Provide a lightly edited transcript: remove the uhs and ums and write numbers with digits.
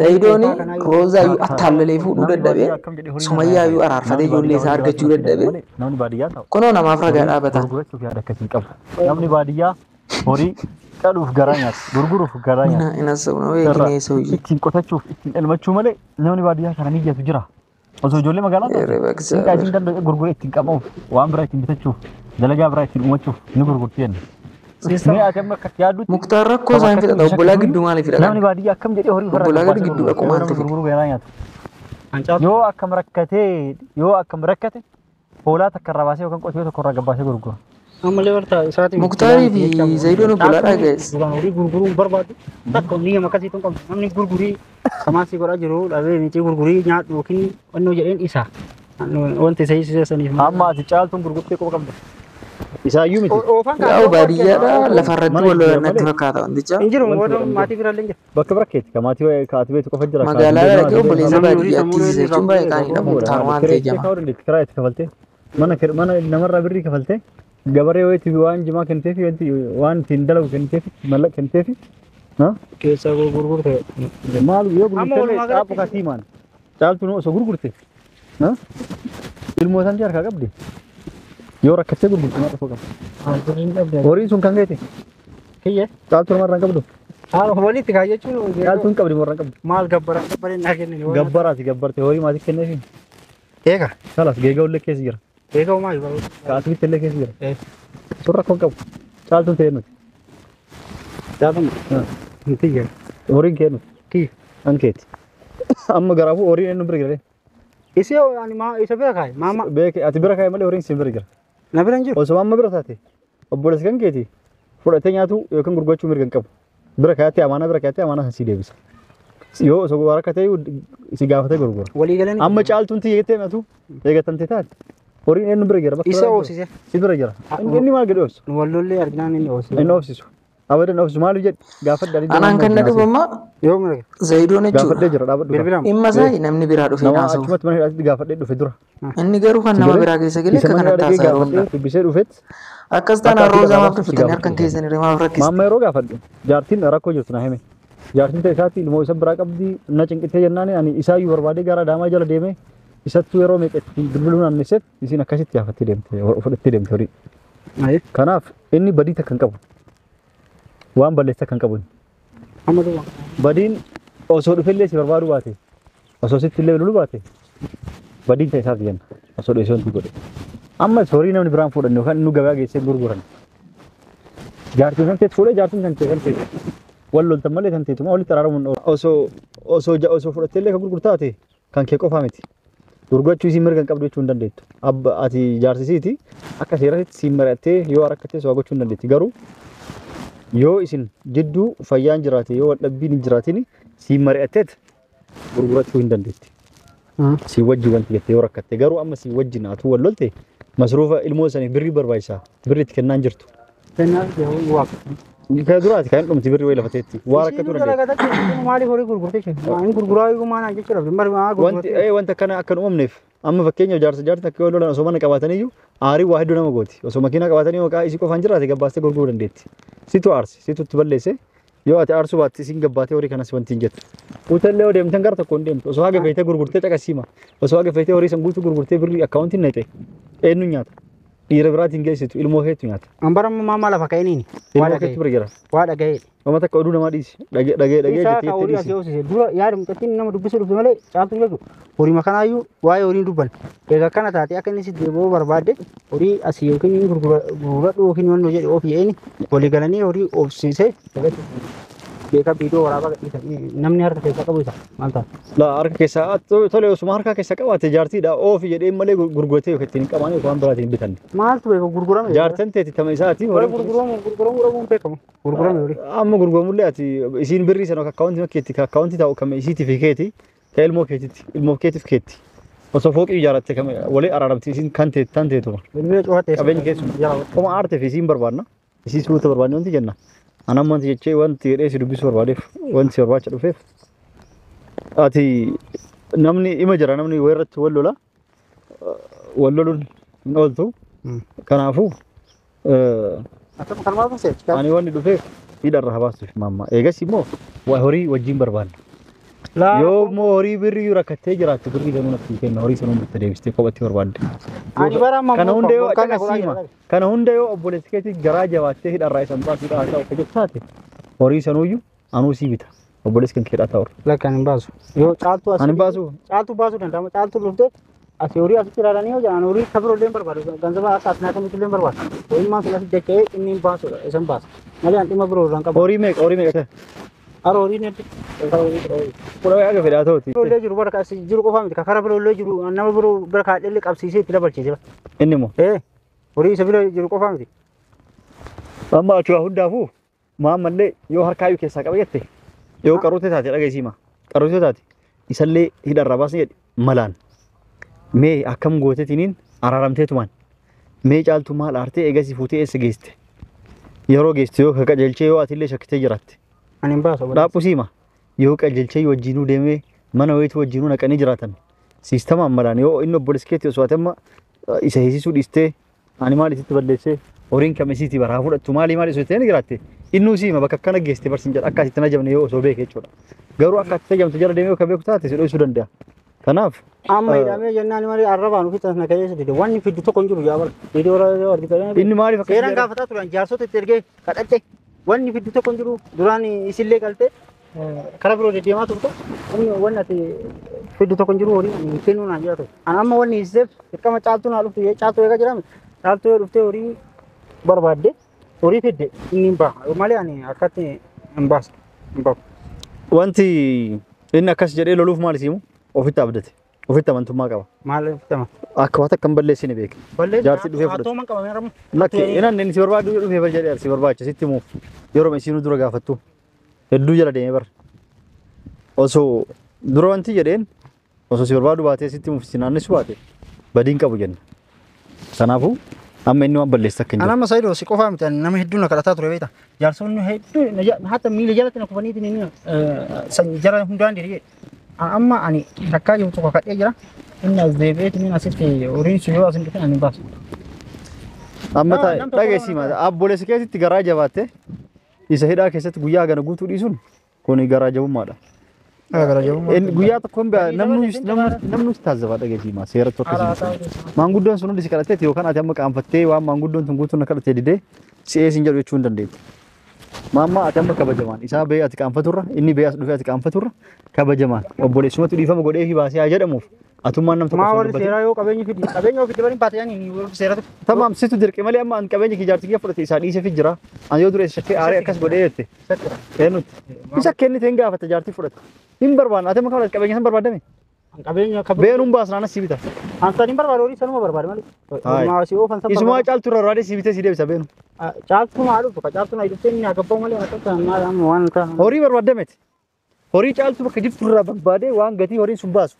Zayidoon Roozaayyuu attaallalee fuudhuu dadhabee, Sumayyaayyuu araarfatee ijoollee isaa argachuu dadhabee, Namni baadiyyaa ta'u kunoo namaaf ragaa dhaabata. Gurgurachuuf yaada akkasii qabu. Namni baadiyyaa horii qaluuf garaa nyaata, gurguruuf garaa nyaata. Mina ina ነው የግኔ ሰውዬ Ittiin qotachuuf, ittiin elmachuu malee namni baadiyyaa kana niyyatu jira. Osoo ijoollee magaalaa ኧረ taate በእግዚአብሔር isiin danda'e gurguree ittiin qabamuuf, waan biraa ittiin bitachuuf, dalagaa biraa ittiin uumachuuf ni gurgurti jenna. Mee ati amma akkatti yaaddutti Muktaar rakkoo isaan fixata. Obbolaa gidduu maaliif namni hidhatan? Baadiyyaa akkam jedhee horii ofirraa Obbolaa gabbaasee gidduu gurgura? dhaqu Yoo maaltu namni fide? Gurguruu garaa nyaatu. Yoo akkam rakkatee, yoo akkam rakkate hoolaa takka irraa baasee yookaan qotiyyoo tokko irraa gabbaasee gurgura. Ammallee barta isaatiin. Muktaarii fi Zayidoon obbolaadhaa guys. Duraan horii gurguruu barbaadu takka niyya akkasii tun qabdu. Namni gurgurii kamaasii godhaa jiru dhabee miti gurgurii nyaadhu yookiin onnoo jedheen isa. Wanti isa hiisisaniif. Amma ati Caaltuun gurgurtee qofa qabda. Isaayyuu miti. Oofaan Yaa'u baadiyyaadha, lafarratti wal lolan natti fakkaata wanticha. Hin jiru, maatii biraallee hin jiru. Bakka bira keeti ka maatii ka ati beektu qofa jira. Magaalaa dhaqee obboleessa baadiyyaatti hiisisa jechuun baay'ee qaaniidha. Muktaar waan ta'e jama. Kiraa itti kafaltee, mana mana namarraa birrii kafaltee, gabaree wayiitti waan jimaa kenniteefi, wanti waan ittiin dalagu kenniteefi, mallaqa kenniteefi. Keessaa gurgurte. Maal yoo Amma gurgurte walumaa galatti- xaaphu kasii maan Caaltuun osoo gurgurte ilmoo isaan harkaa qabdi, yoo rakkattee gurgurte maal rakkoo qaba? Horiin sun kan keeti. Kiyya. Caaltuu namarraa hin qabdu. Haa, walitti kaa jechuun. Caaltuun qabdi morraa hin qabdu. Maal gabbaraan gabbareen naa kennan. Gabbaraati gabbarte horii maatii kenneefi. Eega. Kalas geega ullee keessa jira. Eega homaa jiru. Kaasuutti illee keessa jira. Sun rakkoo hin qabu. Caaltuun ta'e nuti. Caaltuun. Kiyya. Horiin kee nuti. Kiyya. An keeti. Amma garaafuu horiin eenyu bira jira? Isii ani maa isa bira kaaye maama. Beeke ati bira kaa'e malee horiin siin bira jira. Na bira hin jiru. Osoo amma bira taate obboleessi kan keeti fudhatee nyaatu yookiin gurgurachuu mirga hin qabu. Bira kaa'attee amaanaa bira kaa'attee amaanaa san sii deebisa. Yoo osoo waraqaa ta'e si gaafatee gurgura. Walii galanii. Amma Caaltuun tiyya jettee himatu eegatantee taate horiin eenyu bira jira? Bakka Isa biraa hin oosise. jiru. Si bira jira. Inni maal godhe oobsu? Nu wallollee arginaan inni oosise. Inni oobsisu. Abadan oobsisu maaliif jedhi gaafadhe ani. Anaan kan na dhibu amma Yoo mura. Zayidoon jechuudha. Gaafadhee jira dhaabadhu. Bilbilamu. Dhimma isaa namni biraa dhufee Nama naasa'u. achumatti mana hidhaatti gaafadhee dhufe dura. Inni garuu kan nama biraa keessa galee Isa akka mana kanatti hidhaa dhaqee haasa'aa yeroo gaafadhee hundaa. dubbisee dhufetti. Akkas taanaan Akka ati Roozaa maaf gabaabaa si dhuftanii harkan gaafadhu. keessan irra maaf rakkiste? Maamma yeroo gaafadhu jaartiin rakkoo jirtu na hime. Jaartiin ta'e isaatti ilmoo isa biraa qabdi na cinqitee jennaan ani isaayyuu barbaadee gara Adaamaa jala deemee isattuu yeroo meeqa itti bilbiluu naannesseet isiin akkasitti yaafattee deemte, fudhattee deemte horii. Kanaaf inni badii takka hin qabu. Waan balleessa kan qabu. Amma duuba. Badiin osoo dhufellee si barbaaduu baate, osoo sitti illee loluu baate, badiin ta'e isaaf jenna osoo dhufe wanti godhe. Ammas horii namni biraan fuudhan yookaan inni gabaa geessee gurguran. Jaartiin kan teessu fuudhee jaartiin kan ta'e kan ta'e wal loltan malee kan ta'etu walitti araaramuun osoo fudhattee illee kan gurgurtaate kan kee qofaa miti. Gurgurachuu isiin mirga hin qabdu jechuu hin dandeettu. Abba ati jaarsisiiti akka seeratti siin mari'attee yoo rakkattees waa gochuu hin dandeetti. Garuu yoo isin jidduu fayyaan jiraate, yoo wal dhabbiin hin jiraatin, siin mari'atteet gurgurachuu hin dandeetti. Si wajji wanti jettee yoo rakkatte, garuu amma si wajjin atuu wal lolte masruufa ilmoo saniif birrii barbaachisaa, birrii itti kennaan jirtu. Kennaaf jedhu waaqa. Kan duraati kan dhumti birrii wayii lafa teetti waa rakkatu dandeetti. Maaliif horii gurgurtee isheen? Inni gurguraa iyyuu maal jechuudha? Mari maa Wanti gurgurtee? Wanta akkana akka hin uumamneef amma fakkeenyaaf jaarsa jaarti akka yoo lolan osoo mana qabaataniyyuu aarii waa hedduu nama gooti. Osoo makiinaa qabaatanii maqaa isii qofaan jiraate gabbaastee gurguruu dandeetti. Situ aarse, situ itti balleesse, yoo ati aarsuu baatte isiin gabbaatee horii kanas wanti hin jettu. Utallee yoo deemtan gara tokko hin deemtu. Osoo haga feetee gurgurtee caqasiima. Osoo haga feetee horii san guutuu gurgurtee birrii akkaawuntiin naqxe eenyu nyaata? Dhiira biraatiin geessitu, ilmoo keetu nyaata. Ambara maama lafa ka'iniini. Waa Ilmoo dhaga'e. keetu bira jira. Waa dhaga'e. Nama takka oduu namaa dhiisi. Dhagee dhagee dhagee Isaa jettee ka jettee horii asii dhiisi. hoosise. Dura yaada mucattiin nama dubbisuu dhufte malee Caaltuu jechuudha. Horii makanaayyuu waa'ee horii dubban. Egaa akkana taate akka inni sitti deebi'uu barbaadde horii asii yookiin gurguradhu yookiin wanno jedhe of jedheen walii galanii horii oofsiisee beekaa viidiyoo waraabaa gadhiisan namni harka keessaa qabu isa maal ta'a? La harka keessaa tole, osuma harka keessa qabaate jaartiidha oofi jedhee malee gurguratee yookiin ittiin hin qabaane yookaan waan biraatiin hin bitanne. Maaltu beeka gurgurame? Jaartan teeti tama isaati. Horii gurguramu gurguramu dhabuun beekamu. Gurgurame horii. Amma gurguramullee ati isiin birrii sana akkaawuntii keetti akkaawuntii taa'u kama isiitii fi keeti ka ilmoo keetitti ilmoo keetiif keetti. Osoo fooqii ijaarratte kama walii araaramti isiin kan teetu tan teetuma. Bilbila cufattee. Qabeenya keessuma. Oma aartee fi isiin barbaadna. Isii suuta barbaadne wanti jenna. Anam wanti jechee wanti jedhee si dubbisuu barbaadeef, wanti si barbaacha dhufeef, ati namni ima jira, namni wayirratti wal lola, wal loluun hin ooltu. Kanaafuu Akkam kan maal ta'e? Ani wanni dhufeef hidharra habaasuuf maamma. Eegas immoo waa horii wajjin barbaadna. Yoo immoo horii birrii rakkattee jiraatte birrii ganuu natti kenna horii sanuu bitta deebistee kophatti barbaadde. Ani bara amma Kana hunda yoo caqasiima. Kana hunda yoo obboleessi keetii garaa jabaattee hidharraa isan baasuudha haa ta'u akka taate horii sanuuyyuu anuu sii bita. Obboleessi kan keedhaa ta'u. Lakka ani hin baasu. Yoo caaltuu Ani hin baasu. Caaltuu baasuu danda'ama. Caaltuu dhuftee asii horii asitti ilaalanii yoo jedhan horii kan biroo illee hin barbaadu. Ganzaba as as naa kamitti illee hin barbaadu. Horii maan sun asitti dacha'ee inni hin baasudha. Isan baasa. Malee ani dhimma biroo irraa hin qabu. Horii meeqa horii meeqa? Ara horii netti. Kudha haga fedhaa ta'uti. Biroo illee jiru bara asii jiru qofaa miti. Karaa biroo illee jiru nama biroo bira kaadhee illee qabsiisee itti dabalchiise. Inni immoo. Horii isa bira jiru qofaa miti. Amma ati waa hundaafuu maammallee yoo harkaayyuu keessaa qaba jette yoo qaruutee taate dhageessiima. Qaruutee taate isallee hidharraa baasni jedhe malaan. Mee akkam gootetiniin araaramteetumaan mee caaltu maal aartee eegasii fuutee eessa geeste yeroo geeste yoo qajeelchee yoo atillee shakkitee jiraatte. Ani hin baasu. Dhaaphu siima yoo qajeelchee wajjinuu deemee mana wayiitu wajjinuu naqanii jiraatan siistamaan malaan yoo inni obboleessi keetti osoo ati amma isa heesisuu dhiistee ani maal isitti balleessee horiin kam isiitii baraa fudhattu maalii maal osoo itti jiraatte innuu siima bakka akkana geeste barsiin jedha akka asitti najamne yoo osoo beeke jechuudha. Garuu akka asitti najamte jala deemee yoo beeku taate si dho'isuu danda'a. Kanaaf Amma hidhamee jennaan malee arrabaan ofitti as na keessa dide wanni fiddu tokko hin jiru yaa bara. Dide warra argitan. Inni maaliif akka Seeraan gaafataa turan jaarsota itti ergee kadhadhe wanni fiddu tokko hin jiru duraan isillee galtee karaa biroo deddeemaa turte inni wanni ati fiddu tokko hin jiru horii kennuu naan jedha ture. Ani amma wanni hiiseef dirqama caaltuu naa dhuftu caaltuu eegaa jiraame caaltuu yoo dhuftee horii barbaadde horii fidde inni hin baha malee ani akkatti hin baasu hin bahu. Wanti inni akkas jedhee loluuf maal isiimu ofitti abdate ofitti amantummaa qaba. Maal ofitti amanta? Akka waan takka hin balleessine beeke. Jaarsi dhufee fudhate. Atooman qabamee ramu. Lakki inaan inni si barbaadu dhufee bar jedhee si barbaacha sitti himuuf yeroo isiinuu dura gaafattu hedduu jala deemee bar. Osoo dura wanti jedheen osoo si barbaadu baatee sitti himuuf si naannessu baate badiin qabu jenna. Kanaafuu amma inni waan balleessa akka hin Ana jiru. amma Saidoo si qofaa miti nama hedduun na kadhataa ture beektaa. Jaarsonni hedduun hatta miila jalatti na kufaniitiin inni jara hundaan diriire. Amma ani takkaa jiru tokko kadhee jira. Inni as deebi'eetiin asitti horiin sun yoo as hin dhufin ani hin baasu. Amma taa'e dhageessii obboleessa keessatti garaa jabaatte isa hidhaa keessatti guyyaa gana guutuu dhiisuun kun garaa jabummaadha. Garaa jabummaa. Guyyaa tokko namni taazabaa dhageessii seera tokko akkasii. Maanguddoon sun hundi si kadhatteetti yookaan ati amma qaanfattee waan maanguddoon tun guutuun na kadhattee didee si'ee siin jedhu jechuu hin dandeettu. Maammaa ati amma kabajamaan isaa ba'ee ati qaanfaturra inni ba'ee as dhufee ati qaanfaturra kabajamaan obboleessumatti dhiifama godhee fi baasee haa jedhamuuf atummaan nam tokko Maa warri seeraa yoo qabeenya fidi qabeenya ofii dabalin baate yaani warri seeratu. Tamaam situ dirqi malee amma an qabeenya kee jaartii kee fudhate isaa dhiisee fi jira. An yoo dura isa shakkee aaree akkas godhee jette. Eenyutti? Isa kennite hin gaafata jaartii fudhate. Hin barbaanne ati amma kan qabeenya san barbaadame. Qabeenya akka Beenuun baasnaan as si bita. An san hin barbaadu horii sanuma barbaade malee. Maa si oofan san Isumaa caaltu irraa raadee si bitee si deebisa beenu. Caaltuu maa dhuftu ka caaltuu na dhuftee inni agabba'u malee akka maal amma waan ta'a. Horii barbaadameti. Horii caaltuu bakka jirtu irraa barbaadee waan gatii horiin sun baasu.